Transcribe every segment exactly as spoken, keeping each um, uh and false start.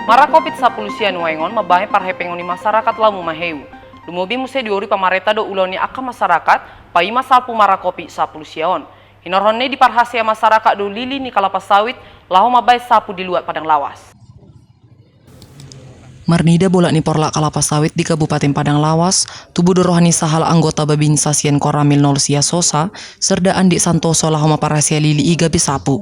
Marrakopit sampulu sia nuaeng on mambahen parhepengon ni masyarakat lamu maheu. Lumobi muse diorui pamarenta do ulaon ni angka masyarakat paima salpu marrakopit sampulu sia on. Hinorhon ni i diparhasea masyarakat do lili ni kalapa sawit laho mambahen sapu di luat padang lawas. Marnida bolak ni porlak kalapa sawit di Kabupaten Padang Lawas, tubu do roha ni sahal anggota babinsa sian Koramil nol sia Sosa, Serda Andik Santoso laho mamparhasea lili i gabe sapu.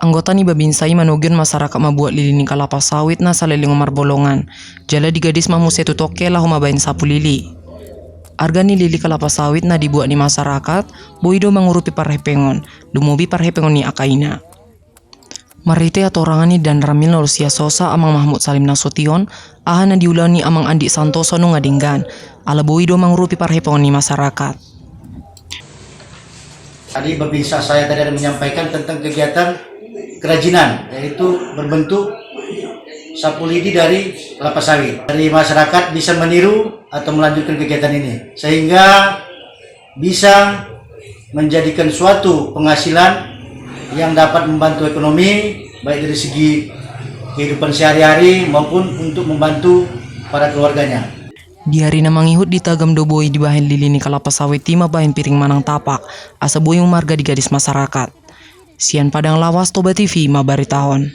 Anggota ni babinsa i manogihon masyarakat mambuat lili ni kalapa sawit na salelengon marbolongan, jala digadis ma muse tu tongke laho mambahen sapu lili. Arga ni lili kalapa sawit na dibuat ni masyarakat boi do mangurupi parhepengon, lumobi parhepengon ni angka ina. Marhite hatorangan ni Danramil nol sia Sosa Amang Mahmud Salim nasution, aha na diulahon ni Amang Andik Santoso nunga denggan, ala boi do mangurupi parhepengon ni masyarakat. Tadi babinsa saya tadi ada menyampaikan tentang kegiatan kerajinan, yaitu berbentuk sapu lidi dari kelapa sawit. Dari masyarakat bisa meniru atau melanjutkan kegiatan ini, sehingga bisa menjadikan suatu penghasilan yang dapat membantu ekonomi, baik dari segi kehidupan sehari-hari maupun untuk membantu para keluarganya. Di ari na mangihut ditagam do boi dibahen lili ni kalapa sawit i mambahen piring manang tapak, asa boi umarga digadis masyarakat. Sian Padang Lawas, Toba T V mambaritahon.